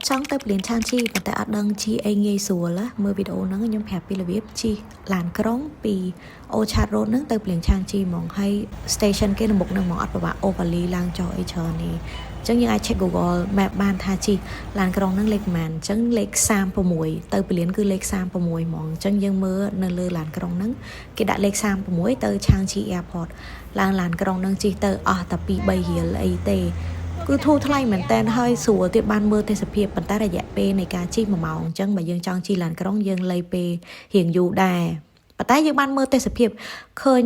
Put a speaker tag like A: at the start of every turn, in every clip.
A: ចង់ទៅព្រលានឆាងជីប៉ុន្តែអត់ដឹងជិះអីងាយស្រួលណាមើលវីដេអូហ្នឹងខ្ញុំប្រាប់ពីរបៀបជិះឡានក្រុងពី Orchard Road ហ្នឹងទៅព្រលានឆាងជីហ្មងហើយ station គេនៅមុខហ្នឹងហ្មងអត់ពិបាកអូវ៉ាលីឡើងចុះអីច្រើននេះអញ្ចឹងយើងអាច check Google Map បានថាជិះឡានក្រុងហ្នឹងលេខប៉ុន្មានអញ្ចឹងលេខ36ទៅព្រលានគឺលេខ36ហ្មងអញ្ចឹងយើងមើលនៅលើឡានក្រុងហ្នឹងគេដាក់លេខ36ទៅឆាងជី Airport ឡើងឡានក្រុងហ្នឹងជិះទៅអស់តែ2 3រៀលអីទេ គឺធូរថ្លៃមែនតើហើយស្រួលទៀតបានមើលទេសភាពប៉ុន្តែរយៈពេលនៃការជិះ1ម៉ោងអញ្ចឹងបើយើងចង់ជិះឡានក្រុងយើងលៃពេលរៀងយូរដែរប៉ុន្តែយើងបានមើលទេសភាពឃើញ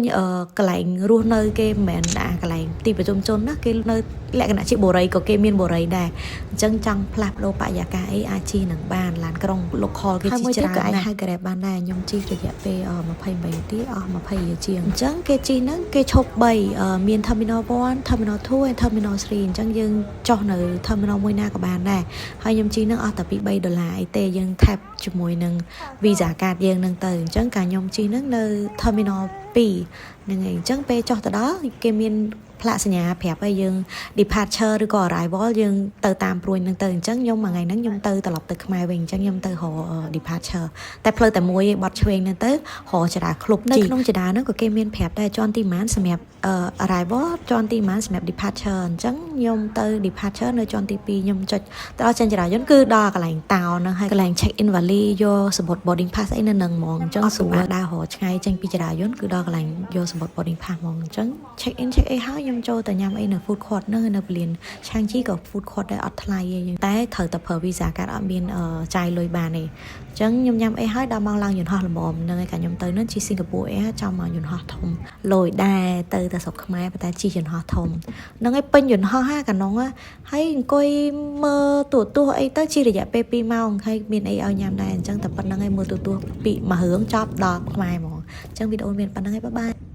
A: កន្លែងរស់នៅគេមិនមែនអាកន្លែងទីប្រជុំជនណាគេនៅលក្ខណៈជាបូរីក៏គេមានបូរីដែរអញ្ចឹងចង់ផ្លាស់ប្ដូរបរិយាកាសអីអាចជិះនឹងបានឡានក្រុង local គេជិះច្រើនក៏អាចហៅ Grab បានដែរខ្ញុំជិះរយៈពេល28នាទីអស់20រៀលជាងអញ្ចឹងគេជិះហ្នឹងគេឈប់3មាន Terminal 1 Terminal 2 and Terminal 3អញ្ចឹងយើងចុះនៅ Terminal មួយណាក៏បានដែរហើយខ្ញុំជិះហ្នឹងអស់តែ2 3ដុល្លារអីទេយើង tap ជាមួយនឹង Visa card យើងហ្នឹងទៅអញ្ចឹងកាលខ្ញុំជិះហ្នឹងនៅ Terminal 2ហ្នឹងហើយអញ្ចឹងពេលចុះទៅដល់គេមានផ្លាកសញ្ញាប្រាប់ឲ្យយើង departure ឬក៏ arrival យើងទៅតាមព្រួយហ្នឹងទៅអញ្ចឹងខ្ញុំមួយថ្ងៃហ្នឹងខ្ញុំទៅត្រឡប់ទៅខ្មែរវិញអញ្ចឹងខ្ញុំទៅរក departure តែផ្លូវតែមួយឯងបត់ឆ្វេងហ្នឹងទៅរកចរាក្លុបនៅក្នុងចរាហ្នឹងក៏គេមានប្រាប់ដែរជាន់ទីប៉ុន្មានសម្រាប់ arrival ជាន់ទីប៉ុន្មានសម្រាប់ departure អញ្ចឹងខ្ញុំទៅ departure នៅជាន់ទី2ខ្ញុំចុចទៅដល់ចេញចរាយន្តគឺដល់កន្លែងតោហ្នឹងហើយកន្លែង check in វ៉ាលីយកសំបុត្រ boarding pass អីនៅនឹងហ្មងអញ្ចឹងស្រួលដើររកឆ្ងាយចេញពីចរាយន្តគឺដល់កន្លែងយកសំបុត្រ boarding pass ហ្មងអញ្ចឹង check in check អីហើយខ្ញុំចូលទៅញ៉ាំអីនៅ food court ហ្នឹងនៅព្រលានឆាងជីក៏ food court ដែរអត់ថ្លៃទេតែត្រូវតែប្រើ Visa card អត់មានចាយលុយបានទេអញ្ចឹងខ្ញុំញ៉ាំអីហើយដល់ម៉ោងឡើងយន្តហោះល្មមហ្នឹងឯងកាលខ្ញុំទៅហ្នឹងជិះ Singapore Air ចំមកយន្តហោះធំលយដែរទៅតែស្រុកខ្មែរប៉ុន្តែជិះយន្តហោះធំហ្នឹងឯងពេញយន្តហោះហាកាណុងហើយអង្គុយមើលទូរទស្សន៍អីទៅជិះរយៈពេល2ម៉ោងហើយមានអីឲ្យញ៉ាំដែរអញ្ចឹងតែប៉ុណ្្នឹងឯងមើលទូរទស្សន៍ពីមួយរឿងចប់ដល់ខ្មែរហ្មងអញ្ចឹងវីដេអូមានប៉ុណ្្នឹងឯង bye bye.